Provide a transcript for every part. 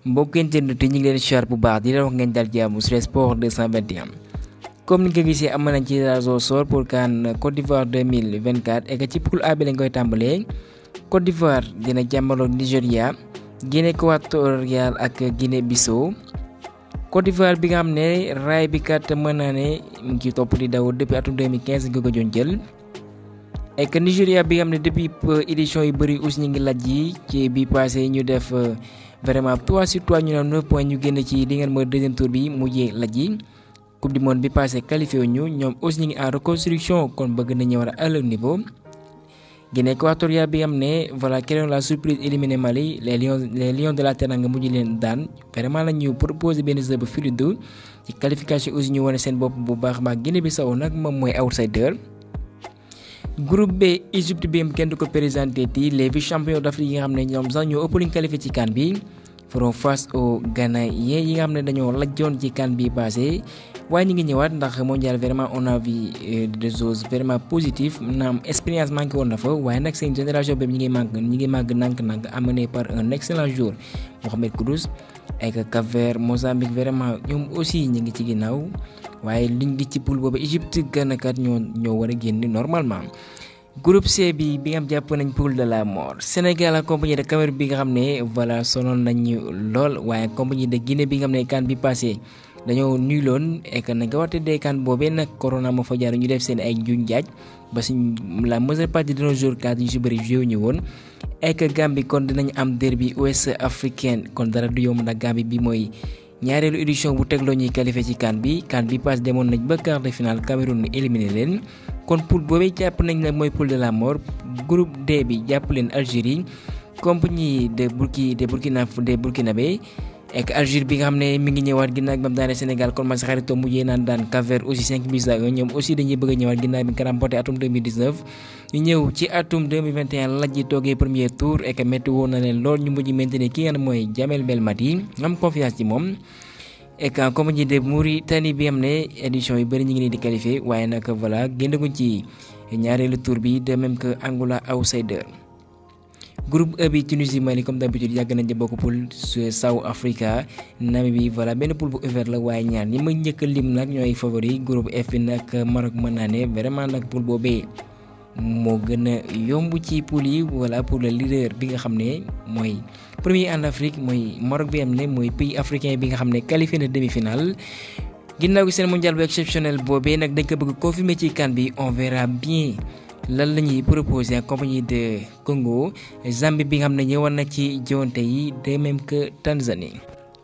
mbokk internet yi ñu ngi leen siyaar bu baax di leen wax ngeen dal jàmm sur Sport 221 comme ni nga ko gisee am nañ ci réseau sort pour CAN Côte d'Ivoire 2024 et que ci poule A bi lañ koy tàmbalee Côte d'Ivoire dina jàmmaloo Nigéria, Guinée équatoriale ak Guinée Bissau. Côte d'Ivoire bi nga xam ne raay bi kat mën naa ne mu ngi ci topp di daw depuis atum 2015 nga ko doon jël. et que Nigéria bi nga xam ne depuis édition yu bëri aussi ñu ngi laaj yi ci bi passé ñu def vraiment 3 sur 3 ñu ne 9 points ñu génn ci li ngeen mooy deuxième tour bi mujjee laaj yi. coupe du monde bi passé qualifié ñu ñoom aussi ñu ngi en reconstruction kon bëgg na ñëw à leur niveau. Guinée équatoriale bi nga xam ne voilà keroog la surprise éliminé Mali les lions de la Teranga mujj leen daan vraiment la ñu proposé benn jeu bu fluide ci qualification aussi ñu wane seen bopp bu baax baax. Guinée Bissau nag moom mooy outsider. groupe B Égypte bi kenn du ko présenté ti les vice champions d'Afrique yi nga xam ne ñoom sax ñoo ëpp luñ qualifié ci CAN bi feront face au Ghanéens yi nga xam ne dañoo lajjoon ci CAN bi passé waaye ñu ngi ñëwaat ndax mondial vraiment on a vu des choses vraiment positives naam expérience manqué woon na fa waaye nag seen génération bi ñi ngi màgg nànk-nànk amené par un excellent joueur Mohamed Kudus ak Cap-Vert Mozambique vraiment ñoom aussi ñu ngi ci ginnaaw waaye liñ di ci poule boobu Égypte Ghana kat ñoo war a génn normalement. groupe C bi nga xam jàpp nañ poule de la mort Sénégal ak compagnie de Cameroun bi nga xam ne voilà sonoon nañu lool waaye compagnie de Guinée bi nga xam ne CAN bi passé dañoo nuyloon et que nañ ko waxte dee CAN boobee nag corona moo fa jaar ñu def seen ay njuñ jaaj ba suñ la majeure partie de nos jours cadres yu si bëri joué ñu woon. et que Gambie kon dinañ am derby ouest africaine kon dara du yomb nag Gambie bi mooy ñaareelu édition bu tegloo ñuy qualifié ci CAN bi passe demoon nañ ba quart de finale Cameroun éliminé leen kon poule boobee jàpp nañ nag mooy poule de la mort. groupe D bi jàpp leen Algérie compagnie de Burkinabé et que Algérie bi nga xam ne mi ngi ñëwaat ginnaaw bi mu daane Sénégal kon ma si xaritoo mujjee naan daan Cap-Vert aussi 5-1 ñoom aussi dañuy bëgg a ñëwaat ginnaaw bi nga remporté atum 2019 ñu ñëw ci atum 2021 laj ji toogee premier tour et que métti woon na leen lool ñu mujj maintenir ki nga xam ne mooy Djamel Belmadi am confiance ci moom. et que compagnie de Mauritanie bi am ne édition yu bëri ñu ngi leen di qualifié waaye nag voilà génnaguñ ci ñaareelu tour bi de même que Angola outsider. groupe E bi Tunisie Mali comme d'habitude yàgg nañ di bokk poule South Africa Namibie voilà benn poule bu ouvert la waaye ñaar ñi ma njëkk a lim nag ñooy favori groupe F bi nag Maroc mën naa ne vraiment nag poule boobee moo gën a yomb ci poule yi voilà pour le leader bi nga xam ne mooy premier en Afrique mooy Maroc bi am ne mooy pays africain bi nga xam ne qualifié na demi-finale. ginnaaw gi seen mondial bu exceptionnel boobee nag dañ ko bëgg confirmer ci CAN bi on verra bien. lan la ñuy proposé ak compagnie de Congo Zambie bi nga xam ne ñëwoon na ci jonte yi de même que Tanzanie.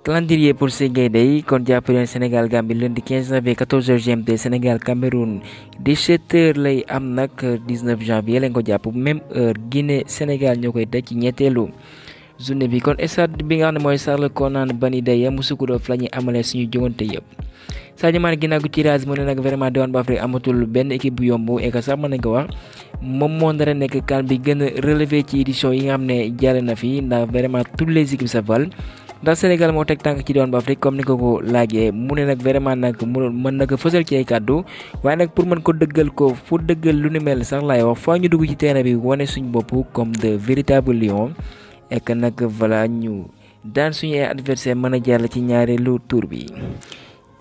calendrier pour ces gaynde yi kon jàpp leen Sénégal Gambie lundi 15 janvier 14h GMT Sénégal Cameroun 17h lay am nag 19 janvier lañ ko jàpp même heure Guinée Sénégal ñoo koy teg ci ñetteelu journée bi kon stade bi nga xam ne mooy Charles Konan Banidaya Yamoussoukro la ñuy amalee suñu jonte yëpp. Sadio Mané ginnaaw gu tirage mu ne nag vraiment diwaan bu Afrique amatul benn équipe bu yomb et que sax mën nañ ko wax moom moo nar a nekk CAN bi gën a relevé ci édition yi nga xam ne jàll na fi ndax vraiment toutes les équipes se valent ndax Sénégal moo teg tànk ci diwaan bu Afrique comme ni ko laajee mu ne nag vraiment nag mën na ko fësal ci ay kàddu waaye nag pour mën ko dëggal ko fu dëggal lu ni mel sax laay wax foo ñu dugg ci terrain bi wane suñ bopp comme de véritables lions et que nag voilà ñu daan suñu ay adversaire mën a jàll ci ñaareelu tour bi.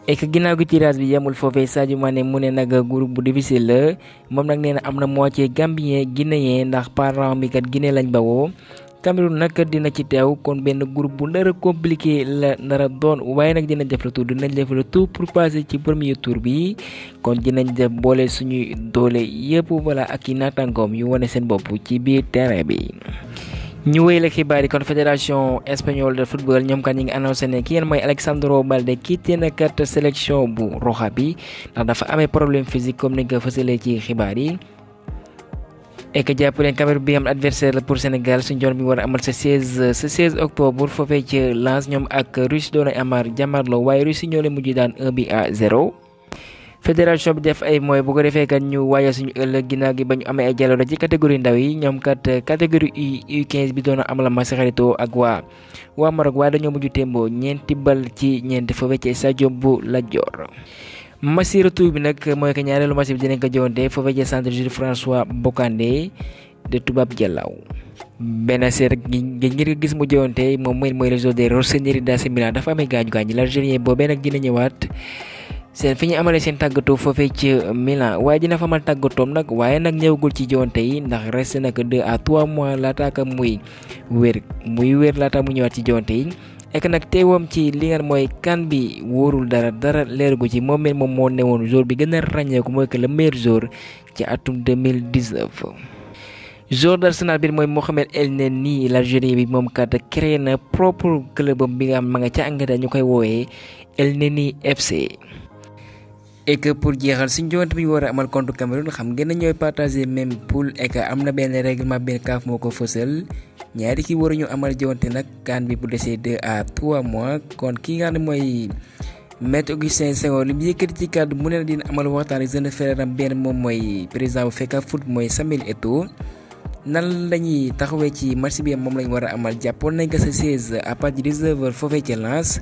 et que ginnaaw gi tirage bi yemul foofee Sadio Mané mu ne nag groupe bu difficile la moom nag nee na am na moitié Gambien Guinéen ndax parents mi kat Guinée lañ bawoo Cameroun nag dina ci teew kon benn groupe bu nar a compliqué la nar a doon waaye nag dinañ def le tout pour passer ci premier tour bi kon dinañ def boole suñuy doole yëpp voilà ak i naataangoom yu wane seen bopp ci biir terrain bi. ñu wéy la xibaar yi kon fédération espagnole de football ñoom kat ñi ngi annoncé ne ki ngeen mooy Alexandro Balde quitté na kat sélection bu roxa bi ndax dafa amee problème physique comme ni nga ko fësalee ci xibaar yi. et que jàpp leen Cameroun bi am adversaire la pour Sénégal suñu joon bi war a amal sa 16 octobre foofee ci Lens ñoom ak Russie doon ay amar jàmmarloo waaye Russie ñoo leen mujj daan 1-0. fédération bi def ay mooy bu ko defee kat ñu waajal suñu ëllëg ginnaaw gi ba ñu amee ay jaloore ci catégorie ndaw yi ñoom kat catégorie U15 bi doon amal ma si xaritoo ak waa Maroc waaye dañoo mujj témboo ñeenti bal ci ñeenti foofee ci stade bu Lat Dior. match retour bi nag mooy que ñaareelu match bi dinañ ko jowante foofee ci centre Jules François Bocandé de Toubab Dialaw. Benacer ngir gis mu jonte moom mooy le joueur de Rossoneri d'AC Milan dafa amee gaañu l'Algérien boobee nag dina ñëwaat seen fi ñu amalee seen tàggatoo foofee ci Milan waaye dina fa amal tàggatoom nag waaye nag ñëwagul ci jonte yi ndax reste nag 2 à 3 mois laataaka muy wér laata mu ñëwaat ci jonte yi ek nag teewam ci li nga mooy kan bi wóorul dara leeragu ci moom moo newoon joueur bi gën a ràññeeku mooy que le meilleur joueur ci atum 2019. joueur d'Arsenal bi mooy Mohamed El Neni l'Algérien bi moom kat créé na propre clubam bi nga xam ma nga ca Angleterre ñu koy woowee El Neni FC. et que pour jeexal suñ joŋante bi ñu war a amal contre Cameroun xam ngeen ne ñooy partager même poule et que am na benn règlement benn CAF moo ko fësal ñaari ki waruñu amal joŋante nag CAN bi bu desee 2 à 3 mois kon ki nga xam ne mooy Maître Augustin Senghor li mu yëkkati ci kàddu mu ne dina amal waxtaan ak jeune frère am benn moom mooy président bu FECAFOOT mooy Samuel Eto'o nan lañuy taxawee ci match bi moom lañ war a amal jàppoon nañ ko sa 16 à partir de 19h foofee ca Lens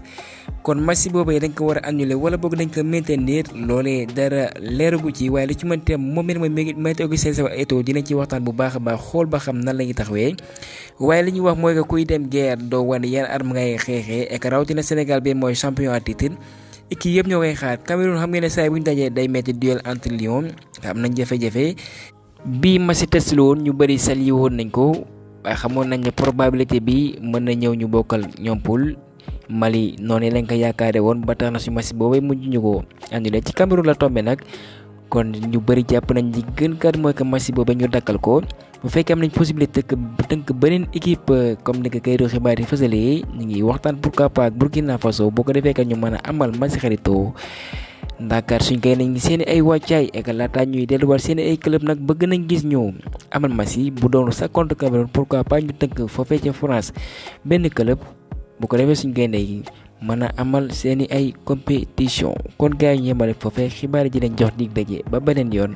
kon match boobu dañ ko war a annuler wala boog dañ ko maintenir loolee dara leeragu ci waaye li ci mënti am moom it mooy Maître Augustin Senghor Eto'o dinañ ci waxtaan bu baax a baax xool ba xam nan la ñuy taxawee waaye li ñuy wax mooy que kuy dem guerre doo wane yan arme ngay xeexee ak rawatina Sénégal bi mooy champion à titre équipe yëpp ñoo koy xaar Cameroun xam ngeen ne saa bu ñu dajee day metti duel entre Lions am nañ jafe-jafe. bii ma si test la woon ñu bëri sali woon nañ ko waaye xamoon nañ ne probabilité bi mën na ñëw ñu bokkal ñoom poule Mali noonu lañ ko yaakaare woon ba tax na su match boobu mujj ñu ko annulé ci Cameroun la tombé nag kon ñu bëri jàpp nañ li gën kat mooy que match boobu ñu dakkal ko bu fekkee am nañ possibilité tënk beneen équipe comme ni ko kayitu xibaar yi fësalee ñu ngi waxtaan pourquoi pas ak Burkina Faso boo ko defee kat ñu mën a amal match xaritoo Dakar suñ koy nañ seen ay wàccaay ak laata ñuy delluwaat seen ay club nag bëgg nañ gis ñu amal match yi bu doon sa contre Cameroun pourquoi pas ñu tënk foofee ca France benn club bu ko defee suñ koy nañ mën a amal seeni ay compétition kon gars yi ñu yemale foofee xibaar ji leen jox dig daje ba beneen yoon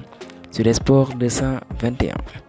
sur Sport 221.